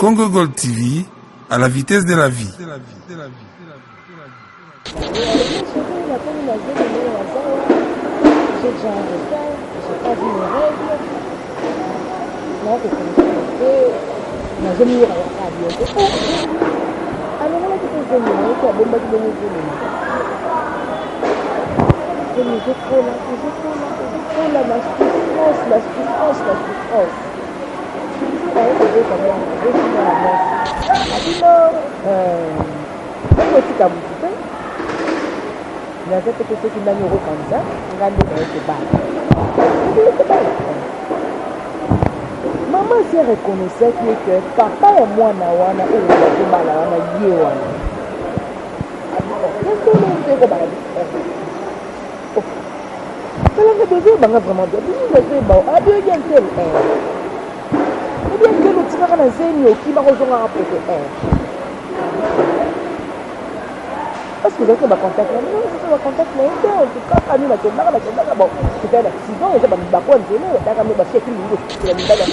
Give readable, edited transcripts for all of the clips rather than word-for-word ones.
Congo Gold TV, à la vitesse de la vie. J'ai déjà un retard, j'ai pas vu mes règles. Nakokomprendre te, nazomiyoka kaka bien te. Alongolaki mpe zemi na ye te, abombaki bongo zemi na ye. Zemi ezokola, ezokola, ezokola na souffrance, na souffrance, na souffrance. Aye kobota mwana, aboti mwana mwasi. Abino okotika motu te, naza te mpe soki nani okokanisa nga nde naye kobala. Okoki kobala. Mama asi reconnaissaki ye que papa ya mwana wana oyo bazobala wana ye wana. Ya solo nde ekobala talanga bozoyebanga vraiment bien bino bozoyeba abi oyebi antel oyebi antel otikaka na zemi okimaka ozongaka poto parce que ozalaki na bacontact na bino ozalaki na bacontact na ye te en tout cas kani nakendaka nakendaka bon c'était un accident eza bamibako ya nzela bataka me basi akimi lingi kotikela mibali ya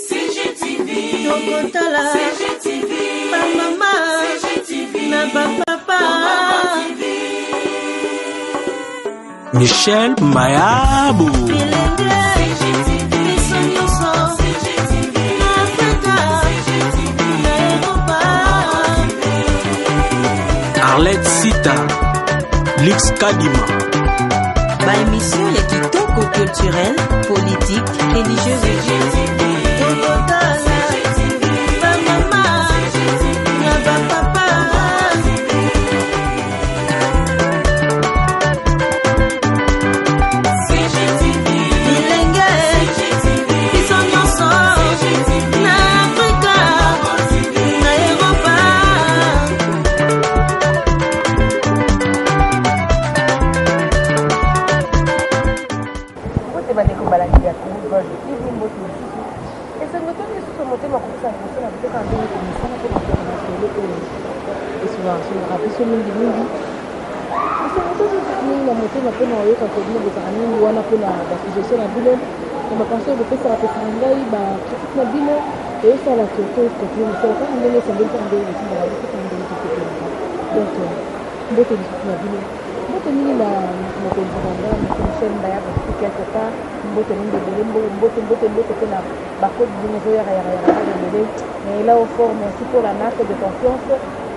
CGTV tokotala CGTV bamama CGTV na bapapa Michel Mayabu biso nyonso na Afrika na Eropa. Arlette Sita, Lix Kadima. Ba émission ya kitoko, culturelle, politique, religieuse. Tokotala bamama na bapapa. Bilenge biso nyonso na Afrika na Eropa. Mbote bandeko balandi ya Congo Gold TV, mbote lisusu. Esengo tondi lisusu motema kopesa liboso na biso kaka ndenge komesana mpe koteka masolo oyo esungaka biso mingimingi. Esengo tondi lisusu mingi na motema mpona koyoka ke bino bozalaka mingi wana mpona basuggestion na bino na baconseil bopesaka pesaka ngai, bacritique na bino eyosala ke tocontinue mosala kaka ndenge esengeli, kaka ndenge botindaka biso, kaka ndenge tosepelaka. Donc mbote lisusu na bino, mbote mingi na mokonzi na nga, monsieur Michel Mbaya Bosuku quelque part, mbote mingi ebele, mbote, mbote, mbote mpe na bakode bino ezoyaka yaka yaka kaka ebele. Mais là au fort, merci pour la marque de confiance,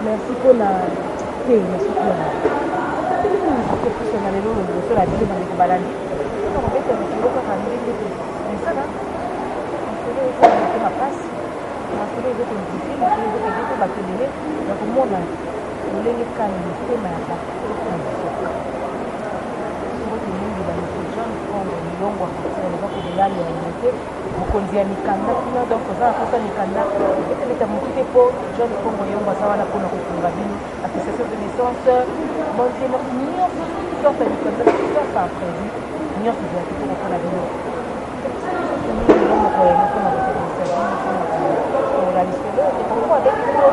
merci mpona te na suki yango kopusana lelo liboso na bino bandeko balandi mpona kobeta lisolo kaka ndenge mesana. Masolo ezala motema mpasi, masolo ezokoédifier, masolo ezokoaider mpe bato ebele ya komona lolenge kani motema ya bato ezoka. Mbote mingi ba monsieur John Kongo Milongo Apartir eza kobelalo ya limete, mokonzi ya mikanda kuna. Donc oza na mposa mikanda, eteleta motu te mpo John Kongo Yongo aza wana mpona kosunga bino. Attestation de naissance, bonne, nyonso, sorte ya mikanda, sorte imprévu, nyonso ezala kitoko mpona bino. Lisusu mingi lelo moko yango mpona kosepelisa bino, mpona kosolola lisolo moko avec biso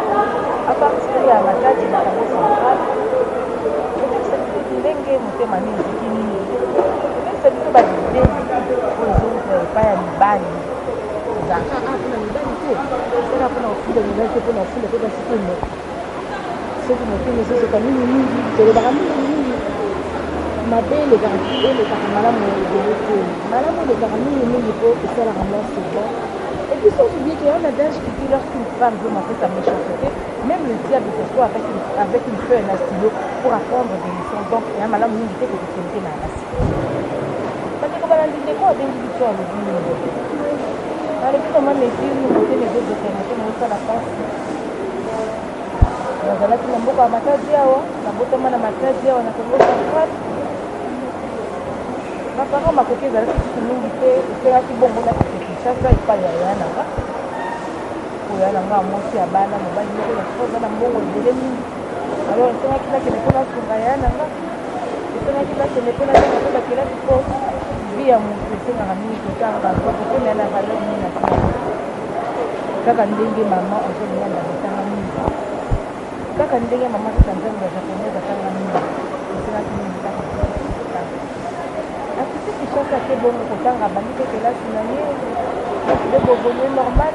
à partir ya Matadi na Congo Central. Oyebisa biso ndenge motema nini eziki nini, oyebisa biso badéfis oyo ezowuta epai ya mibali. Ezalaka kaka mpona mibali te, ezalaka mpona kofunda mibali te, mpona kofunda mpe basi te. Mais soki motema ezozoka mingimingi, tolobaka mingimingi mabe elekaka, elekaka malamu ebele te, malamu elekaka mingimingi mpo esalaka mwa souvent. Et puis sans oublier qu'il y a un adage qui dit: lorsqu'une femme veut montrer sa méchanceté, même le diable s'assoit avec une feuille et un stylo pour apprendre des leçons. Donc, il y a malamu mingi te kokokisa motema ya basi. Bandeko balandi, ndeko abengi biso, alobi nini? Alobi: mama Mesiri, motema ezozoka, motema osala mpasi. Nazalaki na mboka ya Matadi awa, nabotama na Matadi awa na Congo Central. Baparent makoki ezalaki susu mingi te, esengaki bongo nakende Kinshasa epai ya yaya na nga, oyo ya na nga ya mwasi ya bana mobali moko na sika oza na mbongo ebele mingi. Alors esengaki nakende mpo nasunga yaya na nga, esengaki nakende mpo natanga mpe bakelasi, mpo vie ya motu esengaka mingi kotanga, motema ya na valeur mingi na nsima. Kaka ndenge mama Angele Yanda atanga mingi, kaka ndenge mama Tata Nzambe ya japonaise atanga mingi, esengaki mingi kaka kotanga. Akiti Kinshasa te, bongo kotanga, abandi mpe kelasi na ye, nde boévoluer normal.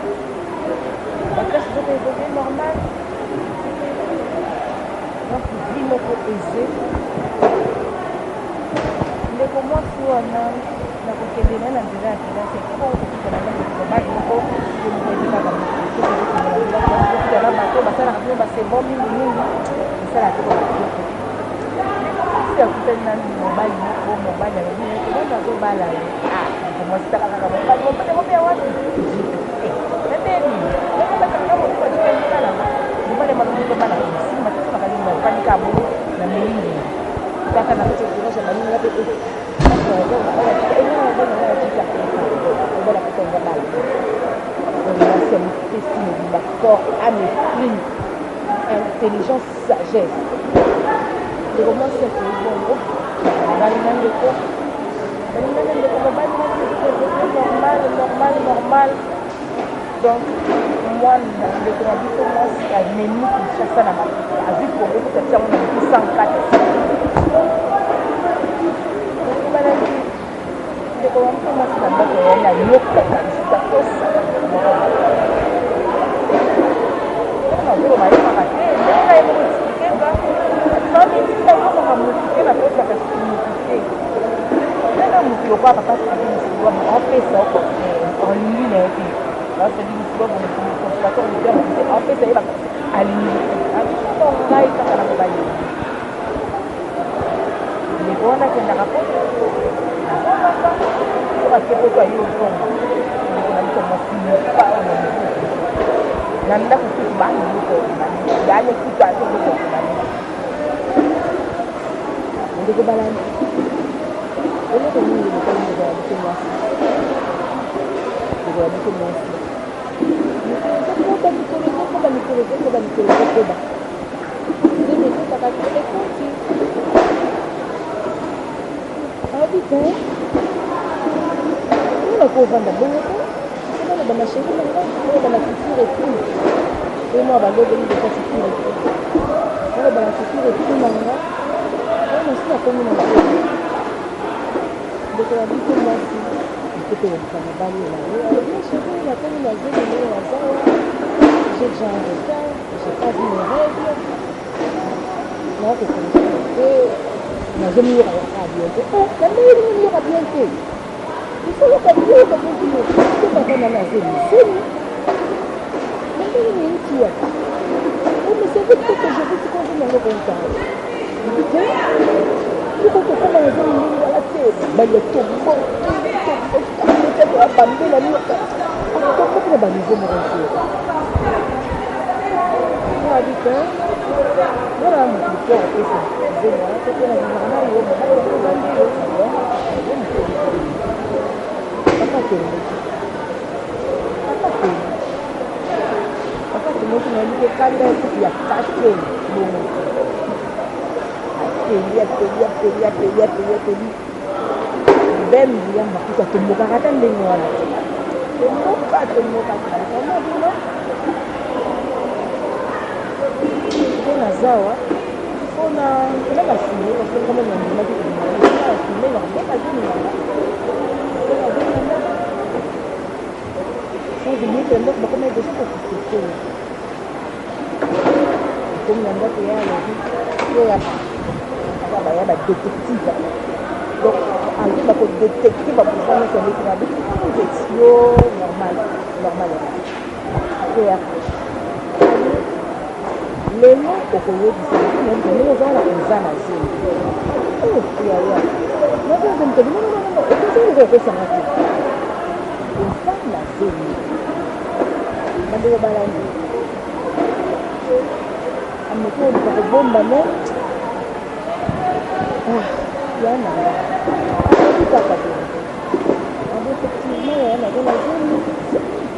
Ba classe eza ko évoluer normal. Donc vie moko aisée. Ndeko mwasi wana na kokende na ye na nzela ya kelasi, ake bongo kokutana na ndeko mobali moko. Ye moko ayebi kaka soki ozokende na nzela ya kelasi, okutana na bato basalaka bino basebo mingi mingi, esalaka te kaka kitoko. Ndeko mwasi akutani na mobali moko, mobali alobi na ye ke bana azobala ye. Ah, ndeko mwasi, tala kaka mobali, mobali yango mpe ya wapi? Jika na ndeni mobali malongi bana simba te. Soki nakalingi bafandi kaka bongo na melingi kaka na kati ya village ya baninga mpe mobali akutanga bala. Mwasi amipesi mobimba, corps, âme, esprit, intelligence, sagesse. Ndeko mwasi akei bongo, mobali na ndeko baninga na ndeko mobali na normal, normal, normal. Donc mwana ndeko na biso mwasi amemi Kinshasa na mapeka, azwi Kongo kuta tiango na motu 104. Balandi ndeko na biso mwasi na ndako yani ayokaka lisusu atosaka nazoloba, ayokaka te. Ndenge na ye moko expliquer nga, ayokaka motu te, natosaka susu motu te. Ndenge motu lokola papa Steven Misiwa apesa alingi na ye te, Steven Misiwa conservateur de apesa ye alingi te, abisoko ngai kaka na mobali. Ndeko wana akendaka poto, azongaka. Soki ake poto, aye ozonga. Ndeko na biso mwasi mopa oyo na motu na ndako kutu baloko yale kutu ate eloko. Ndeko balandi, eloko mingi lokoli ndeko na biso mwasi. Ndeko na biso mwasi, mikolo ezokoba, mikolo ezokoba, mikolo ezokoba, mikolo ezokoba, zemi ekotaka te, ekoti abi te. Mpona kovanda bongo te, naloba na chéri na ngai, naloba na futur époux oyo mwa balobeli deja, futur époux, naloba na futur époux na nga oyo nasi nakomi na zemi. Ndeko na biso mwasi akoki koluka mobali oyo na ye, alobi: "Chéri, nakomi na zemi, ndenge naza wa, j'ai déjà un retard, j'ai pas vu mes règles, nakokontrole te, nazomiyoka kaka bien te." Oh, na ndenge nini miyoka bien te? Il faut yoka bien, yoka bien te, tokaka na na zemi, zemi na ndenge nini euti wapi? Oh, mais c'est vrai que aujourd'hui sikoyo zemi yango koutanga ebi te, sikoyo kokoma na zemi ndenge wana te. Bali tomboki, tomboki, abambela nioka, atomboki na baniveau moko te. Abi te, wana motu te akopesa zemi wana te, mpe nalingaka na yo, mobali yango eza nde yo yo motu. Papa atomboki, papa atomboki, papa atomboki. Nayebi te kanda ekutu ya kake bongo te. Apeli, apeli, apeli, apeli, apeli, apeli. Bembi ya makuta atombokaka ata ndenge wana te. Tomboka, tomboka vraiment bino mpe naza wa mpona mpona basime, parce que kama nandimaki kobima basime na kobeka zemi nanga, zemi na ndako, sans oublier que ndako bakoma déjà kosuspecter. Ekomi na ndako ya alobi oyo baya badétective, donc aye bakodétecte babesoin nyonso ya leki na biso. Yo normal, normal ya lelo okoyebisa ndenge oza wana, oza na zemi. Yaya, naza zemi te. Non, okozali okosanga te, oza na zemi. Bandeko balandi, ameki oluka kobomba me ya nanga ayebi kaka vérité. Abo effectivement, yaya, naza na zemi.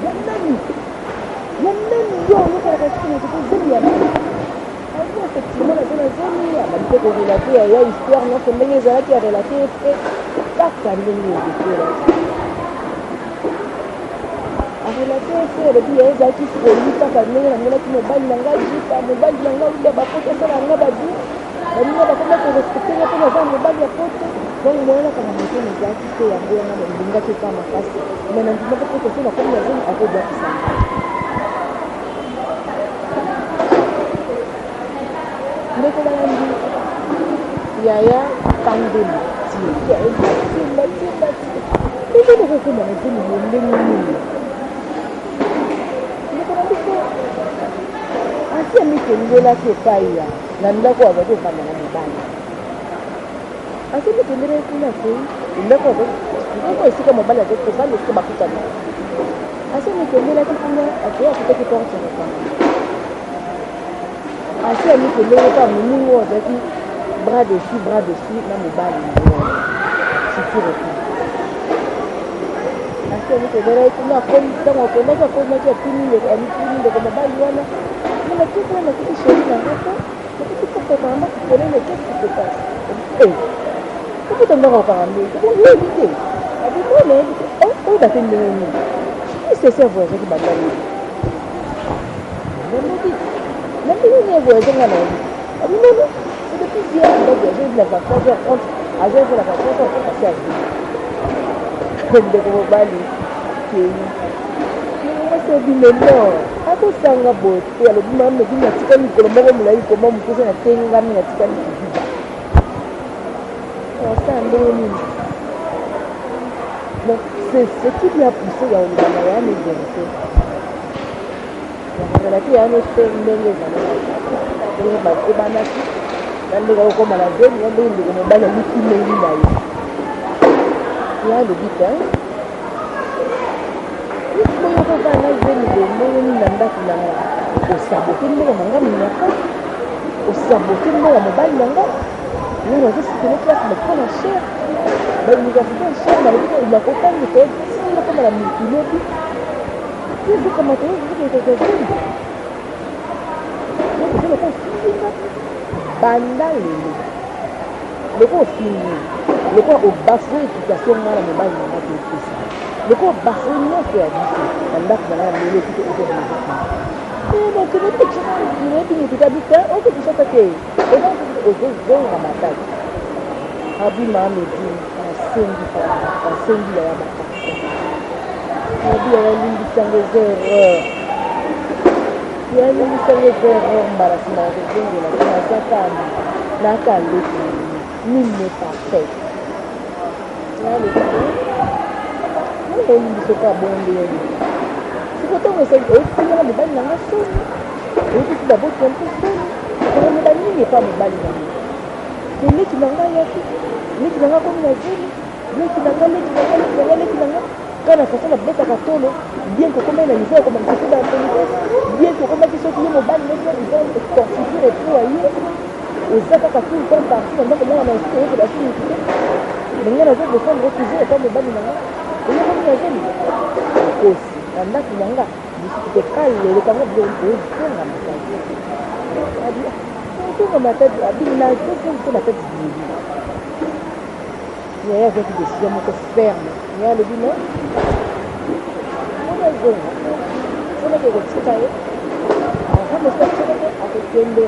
Ya nani? Ya nani? Yo oyokalaka soki moto te, zemi ya nani? Abo effectivement, naza na zemi. Abandi mpe korelater yaya histoire nyonso ndenge ezalaki, arelater mpe kaka ndenge ezekelaki, arelater mpe alobi ya ezalaki folie kaka ndenge namonaki mobali na ngai jika, mobali na ngai uda bapoto, asala yanga babi, baninga bakoma korespecter nga mpe naza mobali ya poto. Donc moyen nakanga motema ezalaki te. Yango wana elingaki eka makasi, mais nandimaki mpo toso nakomi na zemi, akobwakisa ngai. Bandeko balandi, yaya Kandema tika timba timba ndenge okokoma na zemi boye ndenge nini? Ndeko na biso asi amikengelaki epai ya na ndako azalaki kofanda na mobali, asi amikengelaki kuna, akei ndako azalaki esika mobali azalaki kofanda, esika bakutana, asi amikengelaki kuna, akei akutaki porte ya kokanga. Asi amikendeli epai moninga oyo azalaki bras dessus bras dessus na mobali na ye wana futur époux. Asi amikendelaki kuna, akomi ntango akendaki, akomaki, atuni ndeko, amituni ndeko mobali wana: "Mais natie kuna, nakuti chéri na nga te, nakuti porte okanga ndako polele, qu'est-ce qui se passe?" Eh, okuta ndako okanga ndenge oyebi te? Abi no, nayebi te. Oyeba te ndenge nini? Sese avoyageaki banda lobi, banda lobi na ndenge nini avoyage? Nga nayebi. Abi nono, c'est depuis hier qu'il a voyagé na 23h30, azwaki na 23h30, asi azwi. Ndeko mobali kei, mwasi abi mais non, akosanga boye te. Alobi: "Mama, ebimi, natikali mikolo moko molai, koma mokuse, natengami, natikali kiziba, osala ndenge nini?" Donc c'est ce qui lui a poussé ya koloba na ya ne vérité, ezalaki ya ne fe ndenge ezalaki, ndenge bakobanaki na ndenge akokoma na zemi, na ndenge ndeko mobali amikimeli na ye. Ya alobi te boyo kozala na zemi boye ndenge nini na ndako na nga? Osabote mbongo na nga minaka, osabote mbongo ya mobali na nga. Nga nazosukele classe moko na cher, bauniversité ya cher, nalobi nakotangisa ye ntina koma na mikilobi ezokamata ye ezokozwa zemi. Eza lokola ofingi nga. Banda lelo, lokola ofingi, lokola obafouer éducation nga na mobali na nga topesa, lokola obafouer nyonso ya biso na ndako na nga na lelo, ekite ozobima donc nayebi motu te. Abi te, okokisasa te, ozozonga mataki. Abi mamedi asengi, asengi yaya bapardon. Abi: "Yaya, limbisanga, eza erreur. Ya limbisanga, eza erreur. Mbala nsima ya kozongela te, naza kaka naka leki, nul n'est parfait." Nalobi te, olimbiso kaka bongo ndenge olingi. Siko ntango esali, oyokisinga mobali na nga soni, oyokisi baboti na biso soni, okoloba nini epa mobali na nga? Te, leki na ngai yaki, leki na ngai akomi na zemi, leki na ngai, leki na ngai, leki na ngai, leki na ngai kaka na façon nabetaka tolo. Bien que okomaki na niveau ya komanifester baimpolitesse, bien que okomaki soki ye mobali neti disons ton futur époux aye, oza kaka tout le temps parti na ndako mwana na esuki, oyokela su motu te. Mais ngai nazo défendre toujours epa mobali na nga. Oyokomi na zemi, okosi na ndako na nga lisusu te. Kale elekanga biloko, ozonga matadi. Abi ozonga matadi, abi nazozongisa matadi biyebi. Yaya azwaki décision moko ferme. Yaya alobi: "Non, mona azonga fonaki kotika ye, akokoma esika soko te, akokende."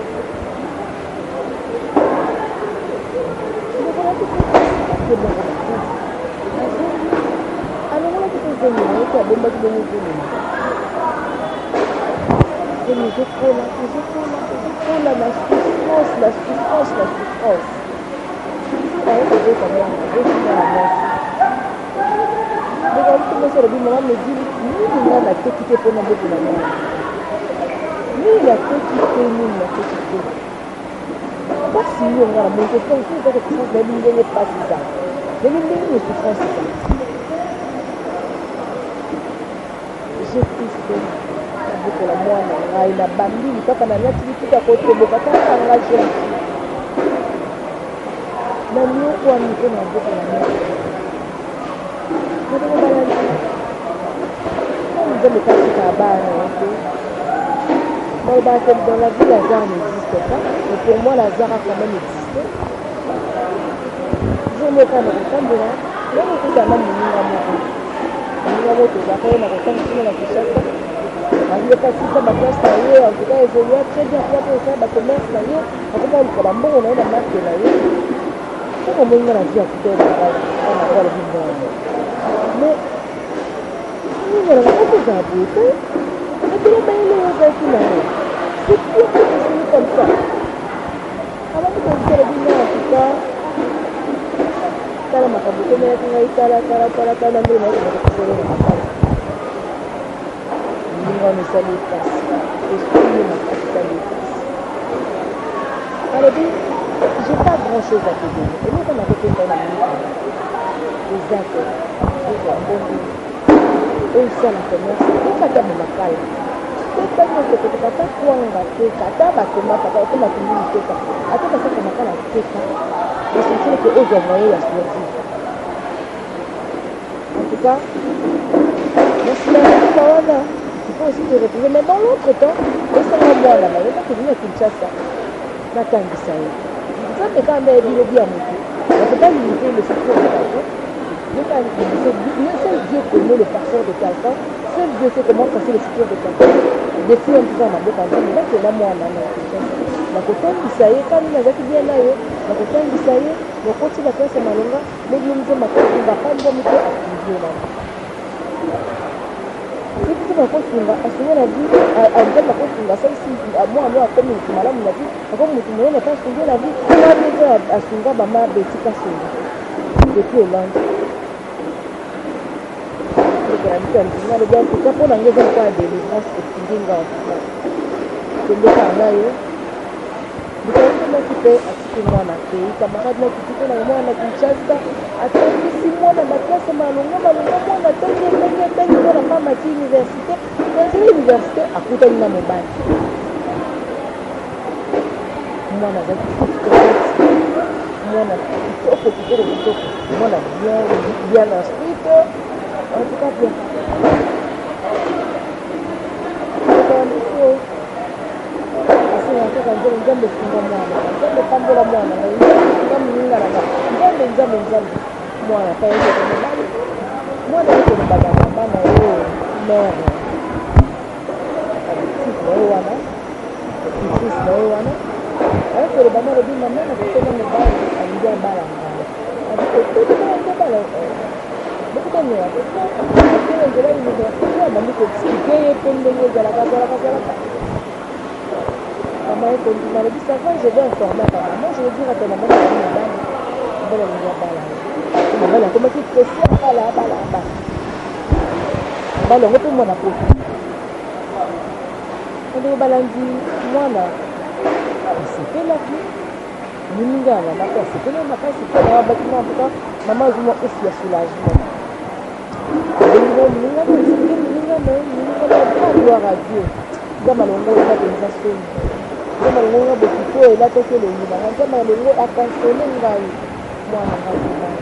Ndeko na biso akebongo matadi, azongi, alongolaki mpe zemi na ye te, abombaki bongo zemi na ye. Zemi ezokola, ezokola, ezokola na souffrance, na souffrance, na souffrance. Aye kobota mwana, aboti mwana mwasi. Ndeko ya biso mwasi alobi: "Mama Medi, nini nga nateki te mpona bokola mwana? Nini nateki te? Nini nateki te? Mpasi yo nga na moni te. Soki eza souffrance, nayebi ndenge mpasi ezala, nayebi ndenge nini souffrance ezala. J'ai tout fait, nabokola mwana ngai, nabambi lipapa, nalati liputa kotoboka, tala nga jeune fille, naniokwami mpo na bokola mwana." Ndeko balandi, Nzambe katika bana ye te. Balobaka que dans la vie l'hasard n'existe pas, mais pour moi l'hasard a quand même existé. Jour moko na kotambola, nakokutana moninga moko, moninga moko tozalaka ye na kotanga kuna na Kinshasa. Ayoka sisa baplace na ye, en tout cas évolua très bien kuna mpe osala bacommerce na ye, akoma koluka bambongo na ye na marke na ye. Ntango omoni nga na vie ya kuta na ngo, alobi: "Non, mais nini nanga okozala boye te? Ebele mayele oyo ozalaki nango, c'est bien que essayer comme ça." biso alobi non, en tout cas tala makambo ekomelaki ngai, tala tala tala tala ndenge naye kobaka kosolo na makala. Ndenge wana esali epasi, esui ye makasi, esali epasi. Alobi: "J'ai pas grand chose à te donner. Eloko nakopesa yo na minute eza te. Ozwa mbongo, osala commerce, ekata makala, teka nyonso, koteka ata kwanga, teka ata batomate, ata matungulu, teka ata basaka makala, teka. L'essentiel ke ozwa moyen ya survivre." En tout cas, na nsima ya motuka wana, tu peux aussi te retrouver. Mais dans l'autre temps, esanga mwana na yo nakende na Kinshasa, natangisa ye. Nzambe kaka nde ayebi lobi ya motu. On peut pas limiter le futur de quelqu'un. Seul Dieu connaît le parcours de quelqu'un. Seul Dieu sait comment tracer le futur de quelqu'un. Destin ya motu eza na maboko ya Nzambe. Nakenda mwana na Kinshasa, nakotangisa ye. Kani nazalaki bien na yo, nakotangisa ye, nakoti baklase malonga. Lobi Nzambe akosunga, apambwami mpe asungi yo nano. Soki Nzambe akosunga, asunga na vie. Nzambe akosunga, asalisi mwana oyo, akomi motu malamu na vie, akomi motu monene mpe asungi na vie. Kaka nde asunga mama Beti Kasongo depuis Hollande. Ndeko na biso ya ndinga alobi: "En tout cas, mpo na ngai eza lokola délivrance esungi nga. En tout cas, kende kaka na yo." Likambo moko mpe atiki mwana, akei camarade nakiti mpe na mwana na Kinshasa, atangisi mwana baklase malonga malonga. Mwana atangi, atangi, atangi, mwana mama ti université. Na nzela université akutani na mobali. Mwana azalaki kitoko, mwana kitoko, kitoko, kitoko, mwana bien, bien instruite, en tout cas bien. Biso asenga kaka Nzambe: "Nzambe, esunga mwana. Nzambe, pambola mwana ngai. Nzambe, esunga moninga na nga. Nzambe, Nzambe, Nzambe." Mwana pa yekeke mobali, mwana ye kolobaka mama na ye, mère adoptive na ye wana, tutrice na ye wana. Aye koloba na alobi: "Mama, nakutana mobali, alingi abala ngai." Abi: "Ototala abala bokutani?" Akende nzela université, abandi koexpliquer ye mpe ndenge ezalaka, azalaka, azalaka. Mama ye kondima. Alobi: "Ça va, je vais informer ta maman, je vais dire à ta maman que mobali, mobali alingi abala ye." Mobali akomaki pressé, abala, abala, abala. Mobali yango mpe mwana poto. Ndenge balandi, mwana asepelaki, moninga ya mama mpe asepeli makasi mpe na baki mwa. En tout cas, mama azwi mwa ouf ya soulagement. Abengi moninga na expliquer moninga na ye, moninga na ye: "Gloire à Dieu, Nzambe alongo eza mpenza soni. Nzambe alongo nga bokito oyo elataki elongi na nga. Nzambe alongo, aconsoler ngai, mwana ngai kobala."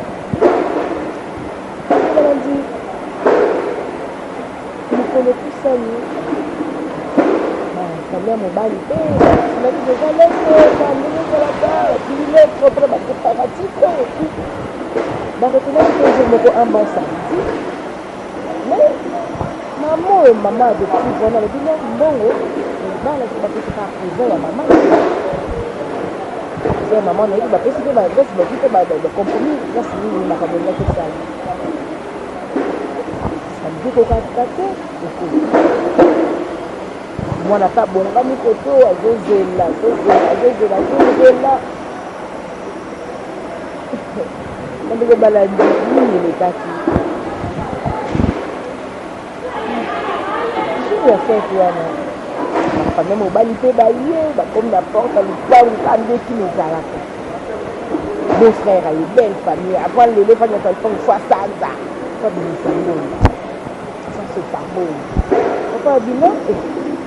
Balandi, mokolo epusani, famille ya mobali mpe batinaki deja lettre. Ndenge ezalaka, batindi lettre mpona bapréparatif. Et puis baretenaki mpe jour moko, un bon samedi. Mais mama oyo, mama adoptive wana, alobi: "No, mbongo libala bapesaka eza ya mama, eza ya mama." Nayebi bapesi mpe baadresse, bazwi mpe bacompromis place nini makambo elingaki esala. Samedi kokaka te, ekoki. Mwana mpe abongami koto, azozela, azozela, azozela, azozela. Bandeko balandi, nini elekaki jour ya fête wana? Bafamille mobali mpe baye, bakomi na porte ya lupangu. Ka ndeki ezalaka beau frère aye, belle famille. Avant lelo efandi na lupangu, fo asanza, fo abimisa mbongo, fo asopa mbongo. Papa abima,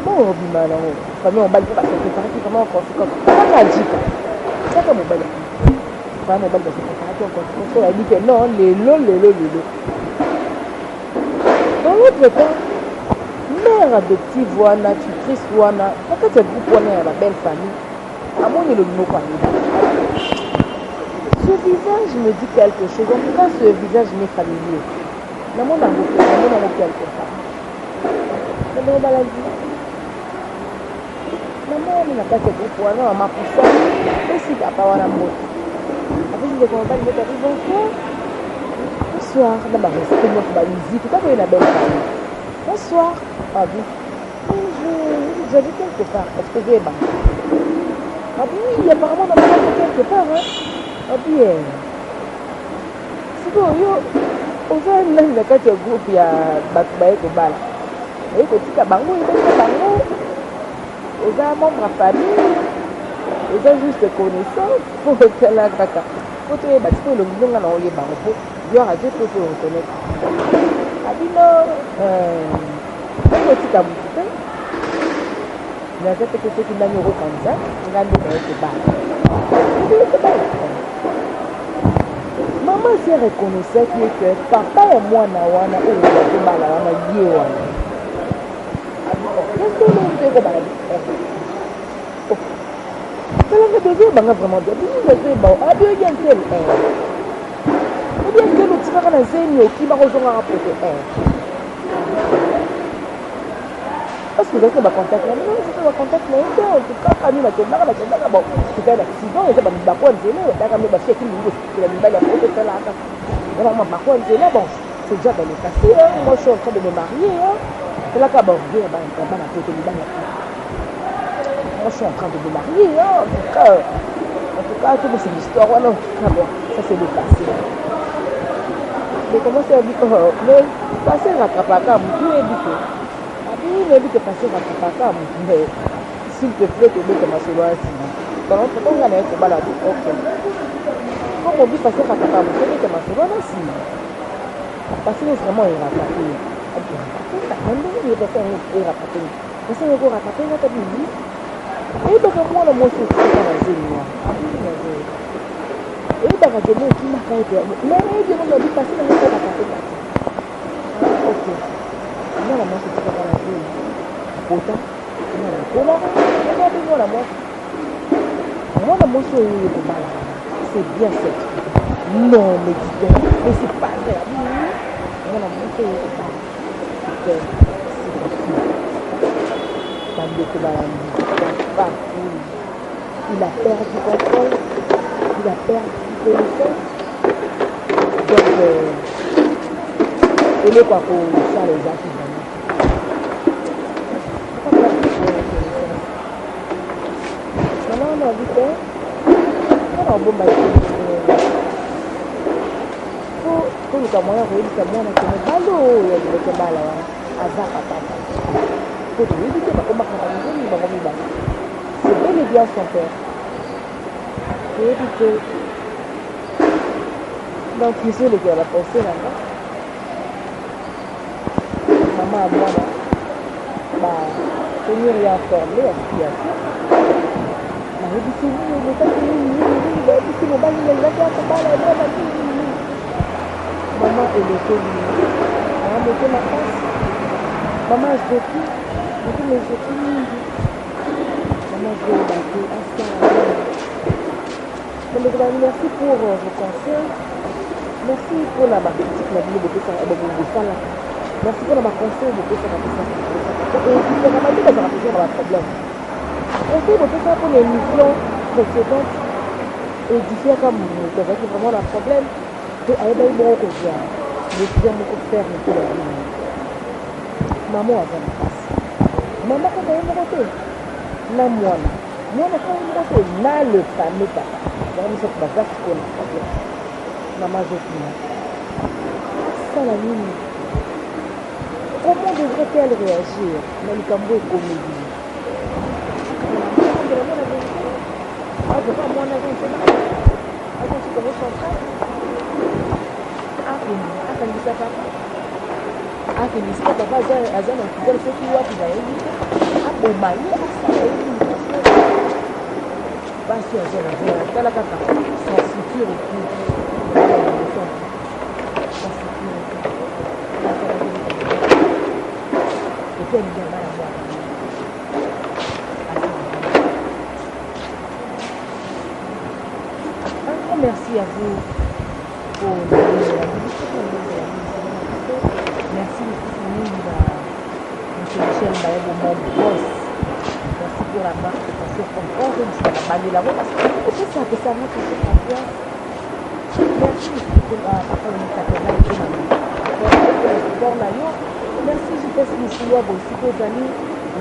bongo obima nango. Famille mobali mpe base préparaki vraiment en conséquence. Kaka ajika kaka mobali, famille mobali base préparaki en conséquence. Oyo ayebi ke non, lelo, lelo, lelo. Dans l'autre temps, mère adoptive wana, tutrice wana, na kati ya groupe wana ya babelle famille, amoni elongi moko ayebi. "Ce visage me dit quelque chose. En tout cas, ce visage m'est familier. Namona yango te, namona yango quelque part." Bandeko balandi, mama wana na kati ya groupe wana, mama pusani, apesi papa wana mbote, apesi ndeko mobali mbote, abi: "Bonsoir, bonsoir," na barespect nyonso, bamusike kaka oyo na belle famille. "Bonsoir." Abi: "Bonjour, j'avais quelque part, est ce que ozoyeba?" Abi oui, apparemment namonaki quelque part hein. Abi eh. Sikoyo yo oza nani na kati ya groupe ya bato baye kobala? Oye kotika bango, oyebaki bango, oza membre ya famille, oza juste connaissance, po otala kaka po toyeba ti po elongi no nga na oyeba yango po gloire à Dieu po to reconnaître. Abi non, euh, okotika motu te. Naza te pe soki nani okokanisa nga nde naye kobala. Okoki kobala. Mama asi reconnaissaki ye que papa ya mwana wana oyo bazobala wana ye wana. Ya solo moto ekobala. Talanga tozoyeba nga vraiment bien. Bino nazoyeba abi oyebi un tel. Oyebi un tel otikaka na zemi okimaka ozongaka poto. Parce que ozalaki na bacontact na bino, ozalaki na bacontact na ye te. En tout cas kami bakendaka bakendaka, bon, ezali accident, eza bamibako ya nzela bataka me basi akimi kosukela mibali ya poto etalaka wana mabako ya nzela. Bon, c'est déjà dans le passé, hein. Moi je suis en train de me marier, hein. Talaka baorgueil ya bana poto, mibali ya poto. Moi je suis en train de me marier, hein. En tout cas tout c'est l'histoire wana. En tout cas, bon, ça c'est le passé. Mais comment ça dit? Oh, mais passé rattrapaka motu, oyebi te. Abi nayebi te, passé rattrapaka motu, mais s'il te plaît, tobeta masolo ya nsima. Donc nga naye kobala. Bi ok, comme obi passé rattrapaka motu, obeta masolo wana nsima. Passé vraiment erattrape, abi errattrape na ndenge nini? Passé yango erattrape, passé yango ekorattrape nga ta bibi. Oyebaka mwana mwasi otikaka na zemi wana? Abi nazoyeba. Oyebaka ke mo okimaka ete mais oyebi yango? Nabi passé nango ekorattrape passé. Ok, mwana mwasi otikaka na zemi pota mwana ekomaka eza mpe mwana mwasi. Mwana mwasi oyo oyo kobala, c'est bien cette fille? Non, mais dis donc, mais c'est pas vrai. Abi mwana mwasi oyo kobala, c'est elle, c'est ta fille. Bandeko balandi, papa il a perdu contrôle, il a perdu connaissance. Donc eloko ya kosala ezalaki vraiment connaissance. Mama wana abi te mpona obomba po toluka moyen ya koyebisa mwana ke mobali oyo alingaki bala wana aza papa na po toyebi te bakomaka na nzemi bango mibale, c'est bel et bien son père, toyebi te. Donc ezolekela bapensées na nga. Mama ya mwana batenir ye informé ya situation, bayebisi nini elekaki, nini nini nini, bayebisi mobali nalingaki akobala mwana nini nini nini. Mama elekeli aa motema mpasi, mama azoki motema, ezoki mingi. Mama azoyeba te asala nini. Bandeko ba, merci pour vos conseils, merci mpona bacritique na bino bosalaka, merci mpona baconseil bopesaka pesaka pesaka, po bato bazalaka toujours na baproblème. Conseil bopesaka mpona émission précédente édifiaka moto azalaki vraiment na problème to ayebaki bongo kozwa décision moko ferme mpo na bino. Mama aza na mpasi, mama kaka ye moko te na mwana, mwana kaka ye moko te na le fameux papa. Bango misato baza sikoyo na problème. Mama azotuna asala nini, comment devrait-elle réagir na likambo ekomeli? Mwana vérité azoka, mwana azonsi Kongo Central, akende akangisa papa, akende esika papa aza na hôpital soki wapi nayebi te, aboma ye, asala ye nini? Basi aza na tala kaka son futur époux, son futur époux et puis alingi abala mwana. Un grand merci à vous pour merci lisusu mingi na monsieur Michel Mbayabo, mon boss. Merci pour la marque de confiance encore une fois na bandela yango parce que opesa apesanga toujours confiance. Merci lisusu papa Lonikatela mpona support na yo. Merci JPS Misuwa, bosika ozali.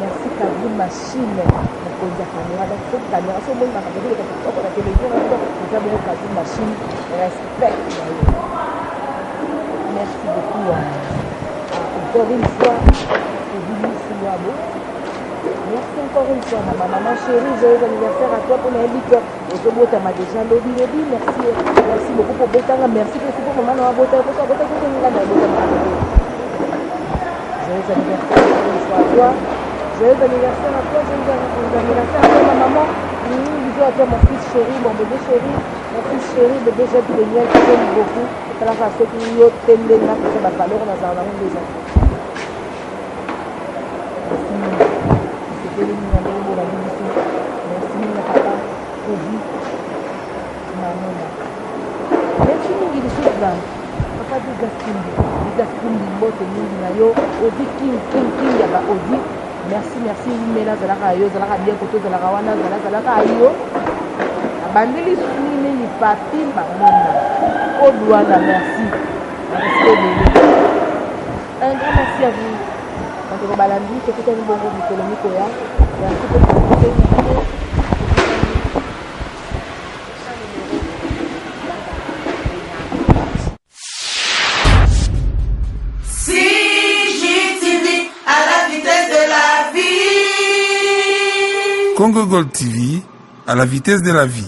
Merci Kadi machine mokonzi ya camera donc soki camera soki omoni makambo ezoleka kitoko na television na biso eza bongo Kadi machine respect na yo. Merci beaucoup encore une fois Kevin Luabo. Merci encore une fois ma maman chérie, joyeux anniversaire à toi pour nayebi que ozobotama déjà lobi lobi. Merci, merci beaucoup pour botanga, merci aussi pour maman na abota, pour abota pour nga na abotama. Joyeux anniversaire encore une fois à toi. Joyeux anniversaire à toi, joyeux anniversaire à toi ma maman. Bisous à toi mon fils chéri, mon bébé chéri, mon fils chéri, bébé Jacques Daniel, que j'aime beaucoup. Talaka soki yo te nde nga mpenza ba valeur nazala nango nde eza te. Merci mingi. Tosepeli mingi na ndenge bolandi biso. Merci mingi na papa Kovi Mamona. Merci mingi lisusu na papa Digas Kumbi. Digas Kumbi mbote mingi na yo. Odi King King King ya ba Odi. Merci merci wumela zalaka yo zalaka bien koto zalaka wana zala zalaka yo. Abandeli lisusu mingi mingi Papi Mamona. Odwana merci. Merci ebele. Un grand merci à vous. Bandeko balandi tokutani bongo mikolo mikoya. Merci pour conseil na bino. CGTV à la vitesse de la vie. Congo Gold TV à la vitesse de la vie.